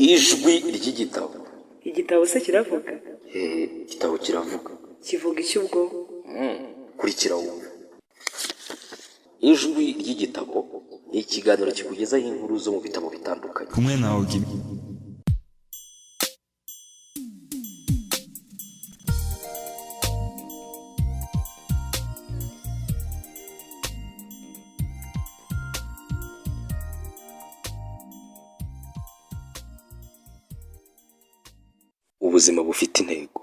Ijwi ry'igitabo. Igitabo se kiravuga? Hehe, igitabo kiravuga. Kivuga iki ubwo? Kurikira wumve. Ijwi ry'igitabo ni ikiganiro kikugezaho inkuru zo mu bitabo bitandukanye. Kumwe na Ogi. Ubuzima bufite intego.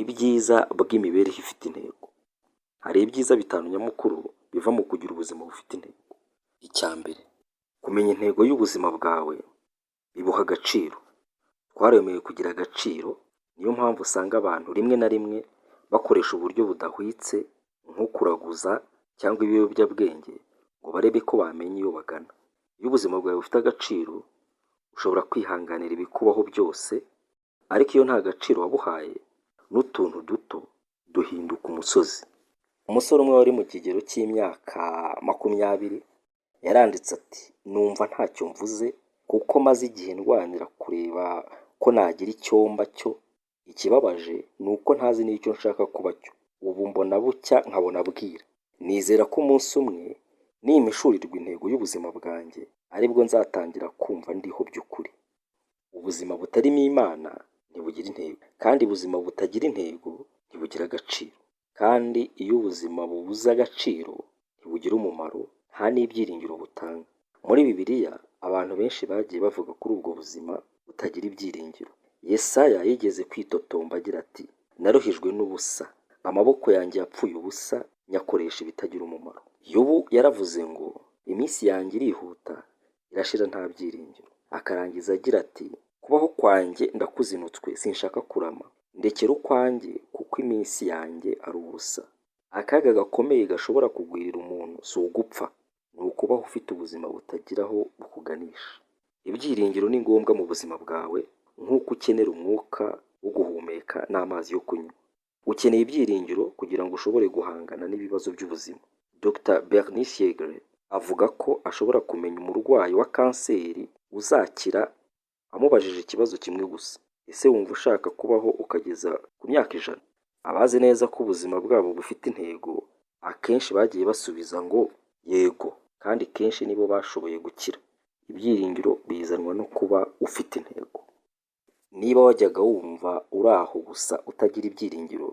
Ibyiza bw'imibereho ifite intego. Hari ibyiza bitanu nyamukuru biva mu kugira ubuzima bufite intego. Icya mbere, kumenya intego y'ubuzima bwawe bibuha agaciro. Twaremewe kugira agaciro, niyo mpamvu usanga abantu rimwe na rimwe bakoresha uburyo budahwitse nko kuraguza cyangwa ibiyobyabwenge ngo barebe ko bamenya iyo bagana. Iyo ubuzima bwawe bufite agaciro, ushobora kwihanganira ibikubaho byose, ariko iyo nta gaciro wabuhaye, n'utuntu duto duhinduka umusozi. Umusore umwe wari mu kigero cy'imyaka 20 yaranditse ati: "Numva ntacyo mvuze kuko maze igihe ndwanira kureba ko nagira icyo mba cyo, ikibabaje ni uko ntazi n'icyo nshaka kuba cyo. Ubu mbona bucya nkabona bwira. Nizera ko umunsi umwe nimpishurirwa intego y'ubuzima bwanjye aribwo nzatangira kumva ndiho by'ukuri." Ubuzima butarimo Imana ntibugira intego, kandi ubuzima butagira intego ntibugira agaciro. Kandi iyo ubuzima bubuze agaciro ntibugira umumaro, nta n'ibyiringiro butanga. Muri Bibiliya abantu benshi bagiye bavuga kuri ubwo buzima butagira ibyiringiro. Yesaya yigeze kwitotomba agira ati: "Naruhijwe n'ubusa, amaboko yanjye yapfuye ubusa, nyakoresha ibitagira umumaro." Yobu yaravuze ngo: "Iminsi yanjye irihuta, irashira nta byiringiro." Akarangiza agira ati: "Kubaho kwanjye ndakuzinutswe, sinshaka kurama, ndekera ukwanjye kuko iminsi yanjye ari ubusa." Akaga gakomeye gashobora kugwirira umuntu si ugupfa, ni ukubaho ufite ubuzima butagira aho bukuganisha. Ibyiringiro ni ngombwa mu buzima bwawe nk'uko ukenera umwuka wo guhumeka n'amazi yo kunywa. Ukeneye ibyiringiro kugira ngo ushobore guhangana n'ibibazo by'ubuzima. Dr Bernice Yeager avuga ko ashobora kumenya umurwayi wa kanseri uzakira amubajije ikibazo kimwe gusa: "Ese wumva ushaka kubaho ukageza ku myaka 100?" Abazi neza ko ubuzima bwabo bufite intego, akenshi bagiye basubiza ngo yego, kandi kenshi nibo bashoboye gukira. Ibyiringiro bizanwa no kuba ufite intego. Niba wajyaga wumva uri aho gusa utagira ibyiringiro,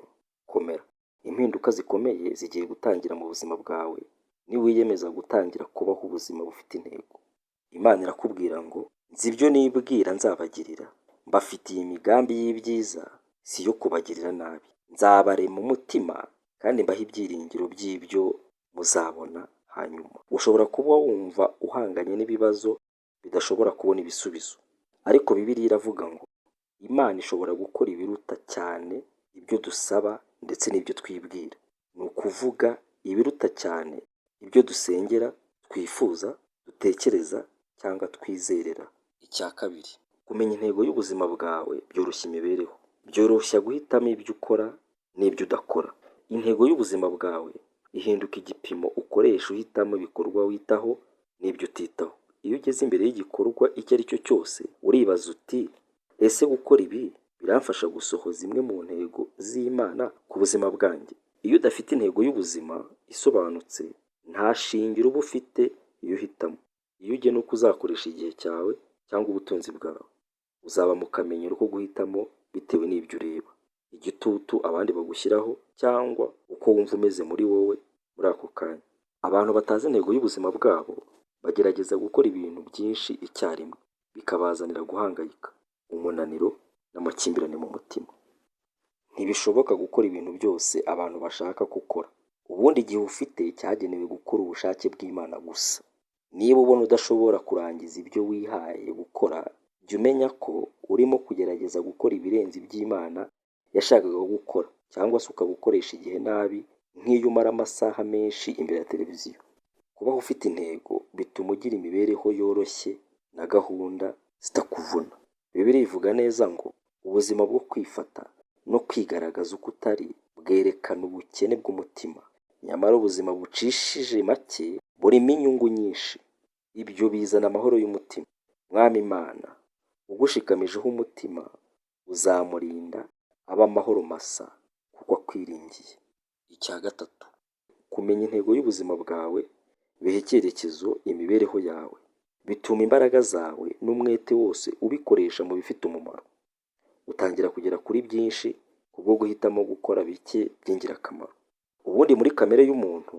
komera. Impinduka zikomeye zigiye gutangira mu buzima bwawe niwiyemeza gutangira kubaho ubuzima bufite intego. Imana irakubwira ngo: "Nzi ibyo nibwira nzabagirira, mbafitiye imigambi y'ibyiza, si iyo kubagirira nabi. Nzabarema umutima kandi mbahe ibyiringiro by'ibyo muzabona hanyuma." Ushobora kuba wumva uhanganye n'ibibazo bidashobora kubona ibisubizo, ariko Bibiliya iravuga ngo Imana ishobora gukora ibiruta cyane ibyo dusaba ndetse n'ibyo twibwira. Ni ukuvuga ibiruta cyane ibyo dusengera, twifuza, dutekereza cyangwa twizerera. Icya kabiri, kumenya intego y'ubuzima bwawe byoroshya imibereho. Byoroshya guhitamo ibyo ukora n'ibyo udakora. Intego y'ubuzima bwawe ihinduka igipimo ukoresha uhitamo ibikorwa witaho n'ibyo utitaho. Iyo ugeze imbere y'igikorwa icyo ari cyo cyose, uribaza uti: "Ese gukora ibi biramfasha gusohoza imwe mu ntego z'Imana ku buzima bwanjye?" Iyo udafite intego y'ubuzima isobanutse, nta shingiro uba ufite iyo uhitamo. Iyo ugena uko uzakoresha igihe cyawe cyangwa ubutunzi bwawe, uzaba mu kamenyero ko guhitamo bitewe n'ibyo ureba, igitutu abandi bagushyiraho cyangwa uko wumva umeze muri wowe muri ako kanya. Abantu batazi intego y'ubuzima bwabo bagerageza gukora ibintu byinshi icyarimwe, bikabazanira guhangayika, umunaniro n'amakimbirane mu mutima. Ntibishoboka gukora ibintu byose abantu bashaka ko ukora. Ubundi igihe ufite cyagenewe gukora ubushake bw'Imana gusa. Niba ubona udashobora kurangiza ibyo wihaye gukora, jya umenya ko urimo kugerageza gukora ibirenze iby'Imana yashakaga gukora, cyangwa se ukaba ukoresha igihe nabi nk'iyo umara amasaha menshi imbere ya televiziyo. Kubaho ufite intego bituma ugira imibereho yoroshye na gahunda zitakuvuna. Bibiliya ivuga neza ngo ubuzima bwo kwifata no kwigaragaza uko utari bwerekana ubukene bw'umutima, nyamara ubuzima bucishije make burimo inyungu nyinshi. Ibyo bizana amahoro y'umutima. Mwami Imana, Ugushikamijeho umutima uzamurinda abe amahoro masa kuko akwiringiye. Icya gatatu, kumenya intego y'ubuzima bwawe biha icyerekezo imibereho yawe. Bituma imbaraga zawe n'umwete wose ubikoresha mu bifite umumaro. Utangira kugera kuri byinshi kubwo guhitamo gukora bike by'ingirakamaro. Ubundi muri kamere y'umuntu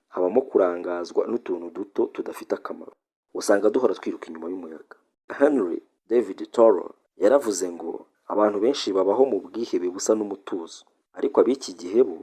habamo kurangazwa n'utuntu duto tudafite akamaro. Usanga duhora twiruka inyuma y'umuyaga. Henry David Thoreau yaravuze ngo abantu benshi babaho mu bwihebe busa n'umutuzo, ariko ab'iki gihe bo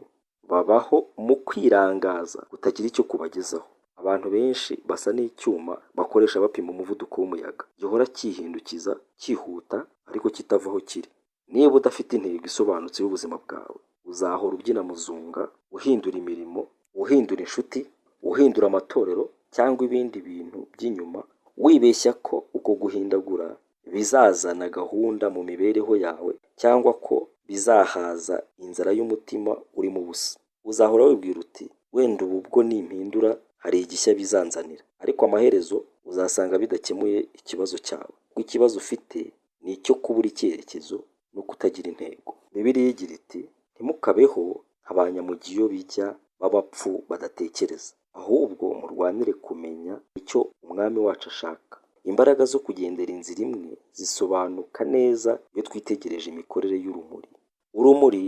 babaho mu kwirangaza kutagira icyo kubagezaho. Abantu benshi basa n'icyuma bakoresha bapima umuvuduko w'umuyaga, gihora cyihindukiza cyihuta ariko kitava aho kiri. Niba udafite intego isobanutse y'ubuzima bwawe, uzahora ubyina muzunga, uhindura imirimo, uhindura inshuti, uhindura amatorero cyangwa ibindi bintu by'inyuma, wibeshya ko uko guhindagura bizazana gahunda mu mibereho yawe cyangwa ko bizahaza inzara y'umutima urimo ubusa. Uzahora wibwira uti wenda ubu bwo nimpindura hari igishya bizanzanira, ariko amaherezo uzasanga bidakemuye ikibazo cyawe, kuko ikibazo ufite ni icyo kubura icyerekezo no kutagira intego. Bibiliya igira iti ntimukabeho nka ba nyamugiyo bijya b'abapfu badatekereza, ahubwo murwanire kumenya icyo umwami wacu ashaka. Imbaraga zo kugendera inzira imwe zisobanuka neza iyo twitegereje imikorere y'urumuri. Urumuri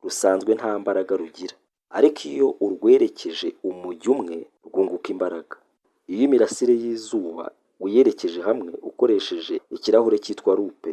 rusanzwe nta mbaraga rugira, ariko iyo urwerekeje umujyo umwe rwunguka imbaraga. Iyo imirasire y'izuba uyerekeje hamwe ukoresheje ikirahure cyitwa loupe,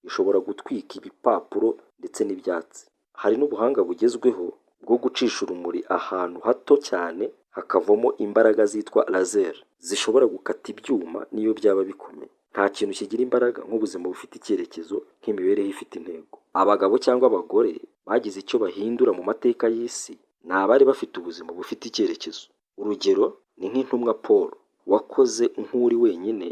ishobora gutwika ibipapuro ndetse n'ibyatsi. Hari n'ubuhanga bugezweho bwo gucisha urumuri ahantu hato cyane hakavamo imbaraga zitwa laser, zishobora gukata ibyuma n'iyo byaba bikomeye. Nta kintu kigira imbaraga nk'ubuzima bufite icyerekezo, nk'imibereho ifite intego. Abagabo cyangwa abagore bagize icyo bahindura mu mateka y'isi ni abari bafite ubuzima bufite icyerekezo. Urugero ni nk'intumwa Paul wakoze nk'uri wenyine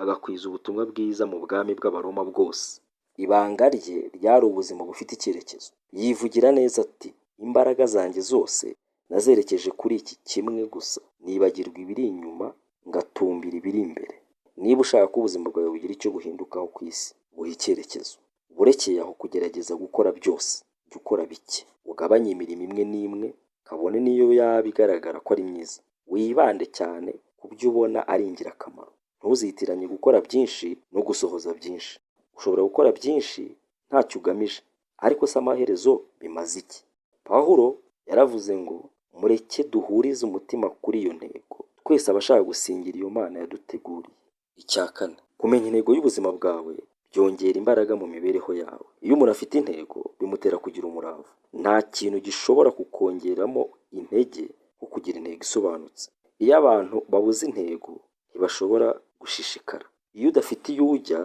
agakwiza ubutumwa bwiza mu bwami bw'Abaroma bwose. Ibanga rye ryari ubuzima bufite icyerekezo. Yivugira neza ati imbaraga zanjye zose nazerekeje kuri iki kimwe gusa, nibagirwa ibiri inyuma ngatumbira ibiri imbere. Niba ushaka ko ubuzima bwawe bugira icyo buhindukaho ku isi, buhe icyerekezo. Burekeye aho kugerageza gukora byose, jya ukora bike, ugabanye imirimo imwe n'imwe, kabone n'iyo yaba igaragara ko ari myiza. Wibande cyane ku byo ubona ari ingirakamaro. Ntuzitiranye gukora byinshi no gusohoza byinshi. Ushobora gukora byinshi ntacyo ugamije, ariko se amaherezo bimaze iki? Pawulo yaravuze ngo mureke duhurize umutima kuri iyo ntego, twese abashaka gusingira iyo Mana yaduteguriye. Icya kane, kumenya intego y'ubuzima bwawe byongera imbaraga mu mibereho yawe. Iyo umuntu afite intego bimutera kugira umurava. Nta kintu gishobora kukongeramo intege nko kugira intego isobanutse. Iyo abantu babuze intego ntibashobora gushishikara. Iyo udafite iyo ujya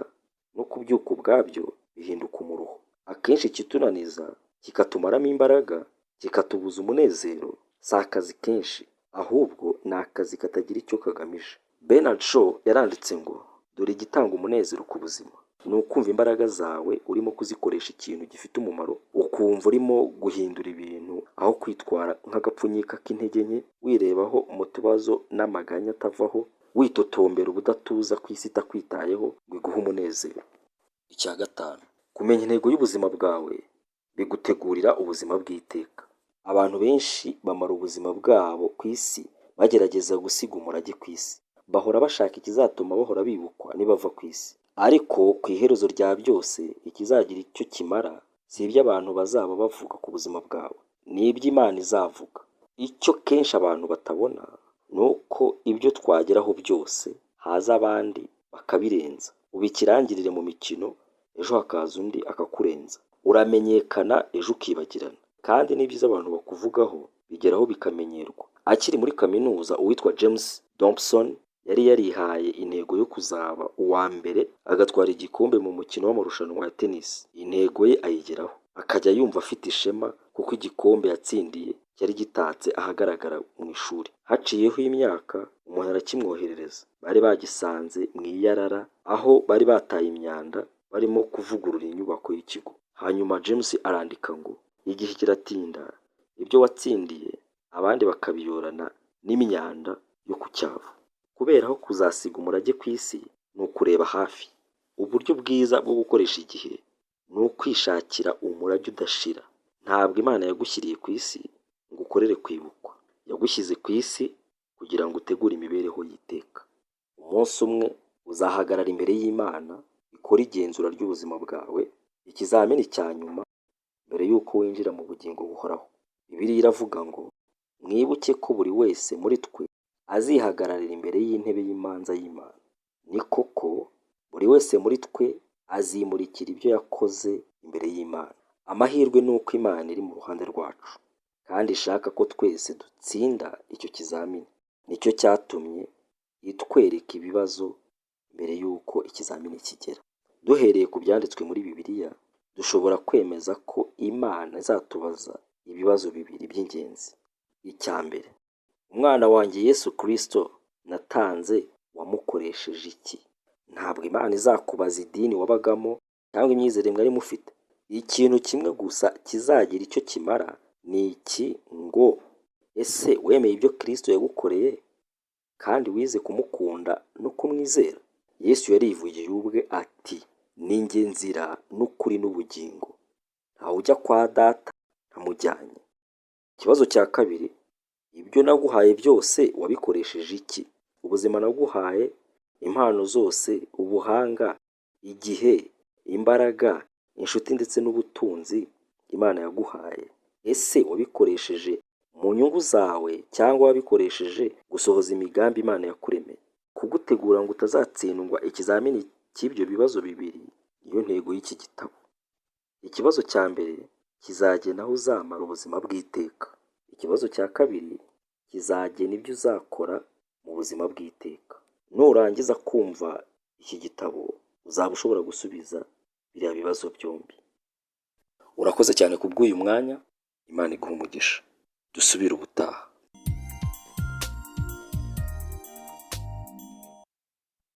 no kubyuka ubwabyo bihinduka umuruho. Akenshi ikitunaniza kikatumaramo imbaraga, kikatubuza umunezero, si akazi kenshi, ahubwo ni akazi katagira icyo kagamije. Bernard Shaw yaranditse ngo dore igitanga umunezero ku buzima ni ukumva imbaraga zawe urimo kuzikoresha ikintu gifite umumaro, ukumva urimo guhindura ibintu aho kwitwara nk'agapfunyika k'intege nke, wirebaho mu tubazo n'amaganya atavaho, witotombera ubudatuza ku isi itakwitayeho ngo iguhe umunezero. Icya gatanu, kumenya intego y'ubuzima bwawe bigutegurira ubuzima bw'iteka. Abantu benshi bamara ubuzima bwabo ku isi bagerageza gusiga umurage ku isi. Bahora bashaka ikizatuma bahora bibukwa nibava ku isi. Ariko ku iherezo rya byose ikizagira icyo kimara si ibyo abantu bazaba bavuga ku buzima bwawe, ni ibyo Imana izavuga. Icyo kenshi abantu batabona ni uko ibyo twageraho byose haza abandi bakabirenza. Uba ikirangirire mu mikino, ejo hakaza undi akakurenza. Uramenyekana ejo ukibagirana. Kandi n'ibyiza abantu bakuvugaho bigeraho bikamenyerwa. Akiri muri kaminuza uwitwa James Dobson yari yarihaye intego yo kuzaba uwa mbere agatwara igikombe mu mukino w'amarushanwa ya tennis. Intego ye ayigeraho, akajya yumva afite ishema kuko igikombe yatsindiye cyari gitatse ahagaragara mu ishuri. Haciyeho imyaka umuntu arakimwoherereza. Bari bagisanze mu iyarara aho bari bataye imyanda barimo kuvugurura inyubako y'ikigo. Hanyuma James arandika ngo igihe kiratinda ibyo watsindiye abandi bakabiyorana n'imyanda yo ku cyavu. Kuberaho kuzasiga umurage ku isi ni ukureba hafi. Uburyo bwiza bwo gukoresha igihe ni ukwishakira umurage udashira. Ntabwo Imana yagushyiriye ku isi ngo ukorere kwibukwa, yagushyize ku isi kugira ngo utegure imibereho y'iteka. Umunsi umwe uzahagarara imbere y'Imana ikore igenzura ry'ubuzima bwawe, ikizamini cya nyuma mbere y'uko winjira mu bugingo buhoraho. Bibiliya iravuga ngo mwibuke ko buri wese muri twe azihagararira imbere y'intebe y'imanza y'Imana. Ni koko buri wese muri twe azimurikira ibyo yakoze imbere y'Imana. Amahirwe ni uko Imana iri mu ruhande rwacu kandi ishaka ko twese dutsinda icyo kizamini. Nicyo cyatumye itwereka ibibazo mbere y'uko ikizamini kigera. Duhereye ku byanditswe muri Bibiliya, dushobora kwemeza ko Imana izatubaza ibibazo bibiri by'ingenzi. Icya mbere, umwana wanjye Yesu Kristo natanze wamukoresheje iki? Ntabwo Imana izakubaza idini wabagamo cyangwa imyizerere mwari mufite. Ikintu kimwe gusa kizagira icyo kimara ni iki ngo ese wemeye ibyo Kristo yagukoreye kandi wize kumukunda no kumwizera? Yesu yarivugiye ubwe ati ni njye nzira n'ukuri n'ubugingo, ntawe ujya kwa data ntamujyanye. Ikibazo cya kabiri, ibyo naguhaye byose wabikoresheje iki? Ubuzima naguhaye, impano zose, ubuhanga, igihe, imbaraga, inshuti ndetse n'ubutunzi Imana yaguhaye, ese wabikoresheje mu nyungu zawe cyangwa wabikoresheje gusohoza imigambi Imana yakuremeye? Kugutegura ngo utazatsindwa ikizamini cy'ibyo bibazo bibiri niyo ntego y'iki gitabo. Ikibazo cya mbere kizagena aho uzamara ubuzima bw'iteka. Ikibazo cya kabiri kizagena ibyo uzakora mu buzima bw'iteka. Nurangiza kumva iki gitabo uzaba ushobora gusubiza biriya bibazo byombi. Urakoze cyane kubw'uyu mwanya, Imana iguhe umugisha. Dusubire ubutaha.